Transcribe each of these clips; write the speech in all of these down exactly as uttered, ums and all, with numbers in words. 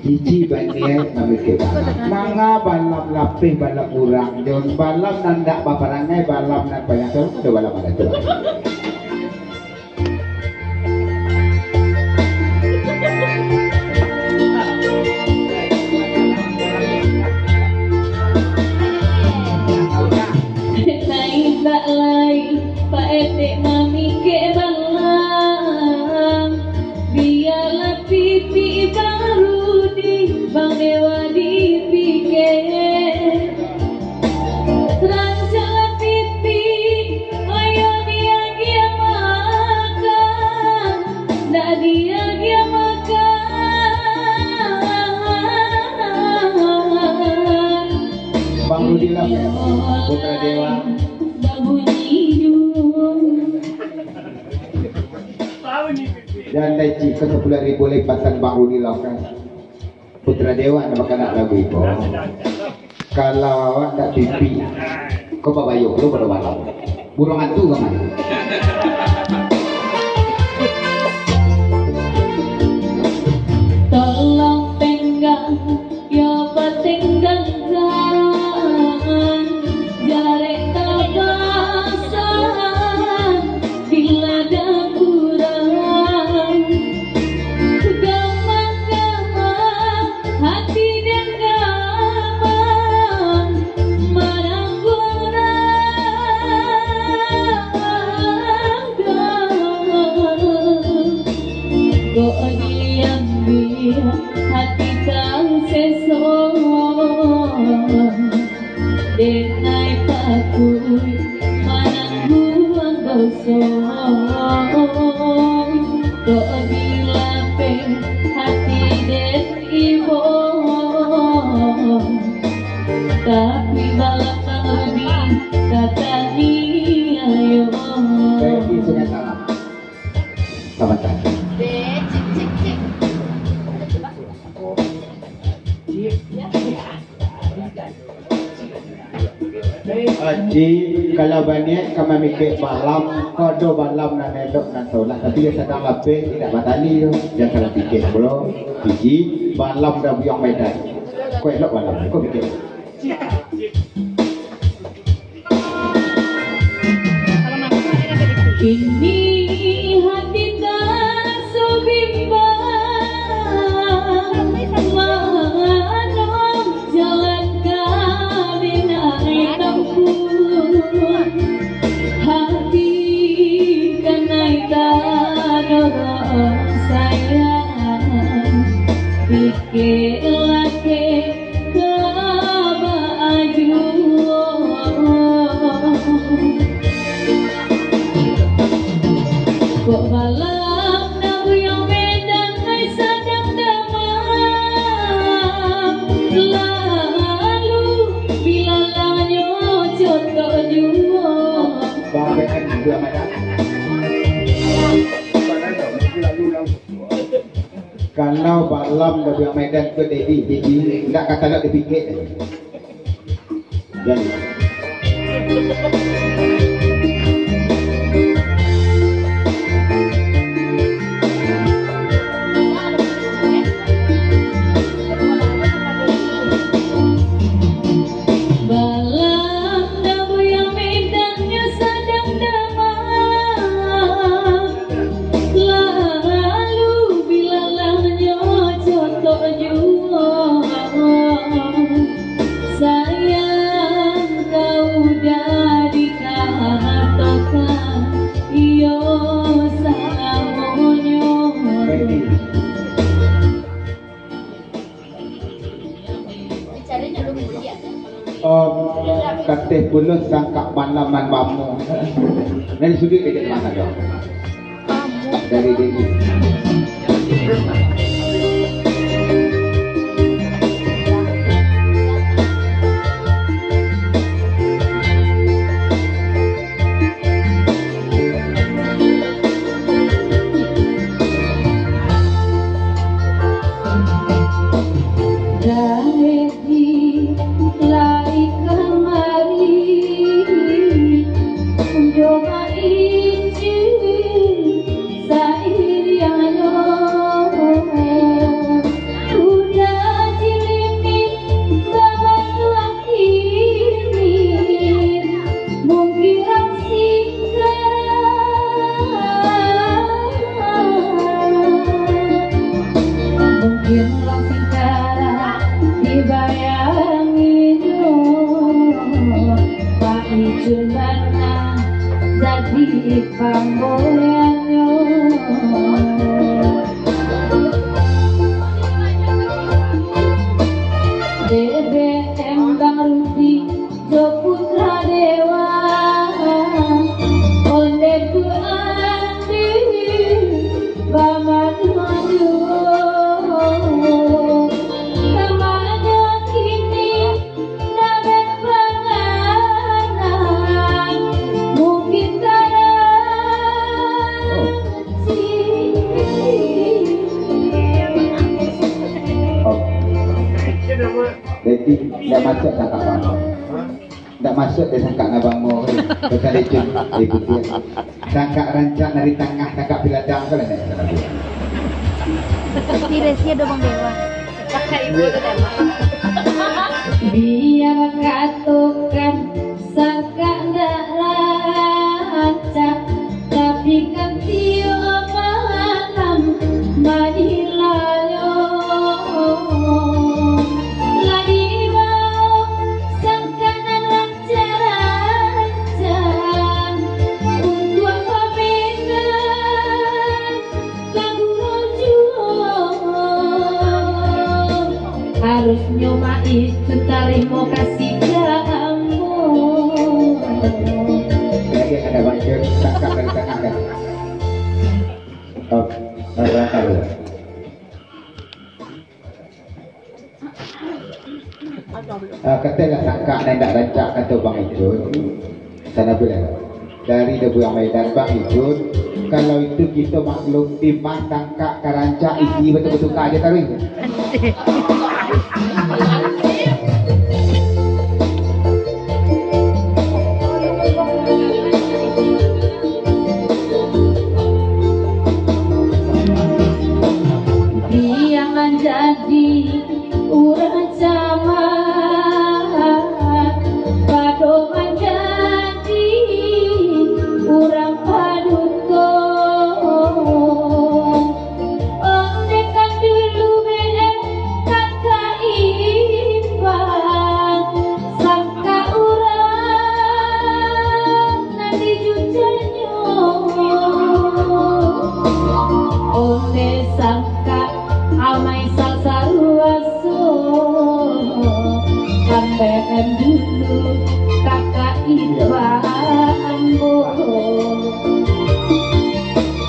Cici baniaik mamikir balam. Manga balam lapeh balam urang, jo balam nan dak baparangai, balam nan panyasal, ado balam adat tu. Naindak lai, Pak Etek mamikir balam. Bialah pipik Bang Rudi, Bang Dewa dipikir. Rancaklah pipik, ayo diagiah makan, dak diagiah makan. Bang Rudi lah, Putra Dewa. Babunyi dulu. Jan dai cik ka sapuluah ribu lai patan Bang Rudi lah kan. Putra Dewa nak bakanak lagu iko. Kalau awak tak pipik, kau babayok lu pada malam. Burung hantu ka mano? Tolong tenggang, yo patenggang kan, jarek tabasah di ladang urang. Gamang-gamang hati den gamang, marangkuang urang. Kok diambiak hati tau seso, denai takuik manangguang doso. Kok dilapeh hati den ibo, tapi balakang di kataniayo. Baik, di Sungai Talam. Selamat datang. Aji, kalau baniaik ka mamikir balam, kok ado balam nan elok nan solah, tapi iyo sadang lapeh, indak batali tu. Jan salah pikir pulo. Biji, balam Dabuang Medan. Kok elok balam, kok pikir. Kini hati taso bimbang, mano jalan ka dinai tampuah. Hati kanai tadorong sayang, pikir laki ka baajuang. Kok balam Dabuang Medan ai sadang damam, lalu bilalangnyo cotok juo. Bang B M Dabuang Medan. Kalau balam Dabuang Medan tu, Dedi, Dedi, ndak ka talok dipikir. Jadi. Balam Dabuang Medan nyo sadang damam. Lalu bilalangnyo cotok juo, sayang ka udah dikatokan, iyo salamonyo. Om, kateh pulo sangkak malam nan bamo. Dari sudut kecek mata dong. Dari Dedi. Dari lai kamari, jo mainci sairiangnyo, Yang singkara dibayangi tu, Pak Icun bana jadi pamboyanyo. Dek B M Bang Rudi, jo Putra Dewa, onde tu Andi bamadu-madu. Kamanyo kini ndak bapanganan, mungkin tarasi. Oh. Jadi, ndak masuk kakak kamu. Ndak masuak dek sangkak ngabang mo, eh. Bukan lecun, eh, putiah. Sangkak rancak dari tangah, sangkak piladang tu lah, nak. Seperti Resia Dobang Dewa. Biar katokan sangkak ndak rancak, tapi kan tiok malam manilayo. Lah dibawo sangkak nan rancak-rancak untuak pamenan ka guru juo. Harusnyo mah itu tarimo kasih ka ambo. Lagi ada bancur, tangkap dari tangah dah. Oh, oh, rancak dulu. Ah, katailah sangkak nan indak rancak, kato Bang Ijun. Sana bulan. Dari Debuang Medan, Bang Ijun. Kalau itu kito maklum, timah sangkak ka rancak, isi batukar-tukar aja taruih. Dia manjadi urang camat, pado manjadi urang paduto. Onde kan dulu B M kakak Ipan, sangkak urang nan dijujanyo. Onde sangkak amai sasaruaso, kan B M dulu kakak Ipan ambo.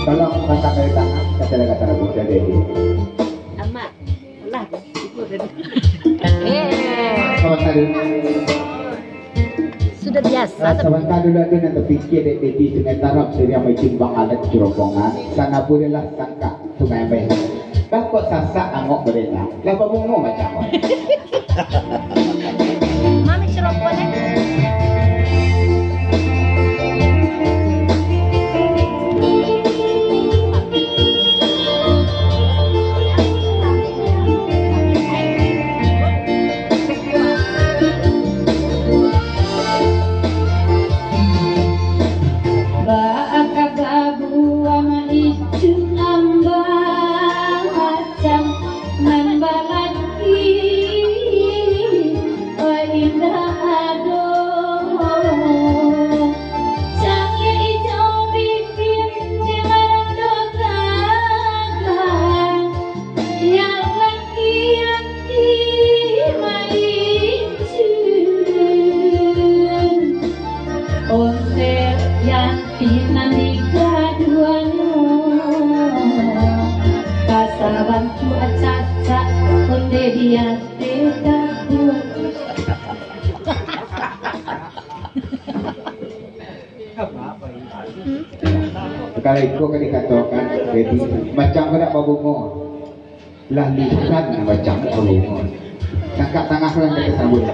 Tolong angkat dari tangan, kata-kata lagu dari Edi. Amak, lah, itu tadi. Eh. Sabanta dulu. Sudah biasa. Ah, sabanta dulu, ado nan tapikia dek Dedi, Sungai Tarab, dari Amai Timbang Adat Cerombongan. Sana buliahlah sangkak Sungai Ambai. Dah kok sasak angok berenang, lah babungo macam mana? Mami ceroboh, eh. Baa kabar Amak Icun, Ambang Acang nan balaki, oi indak ado. Cangik ijau bibia, di marando tagah, yang laki ati Mak Icun. Onde yang Pinang di kaduanyo, ka sabantuak cacak, onde di ateh kaduanyo. Kalau iko ka dikatokan, jadi macam ko nak babungo. Lah lisan nan bacamuk ka bungo. Sangkak tangah tu lah kita sambut.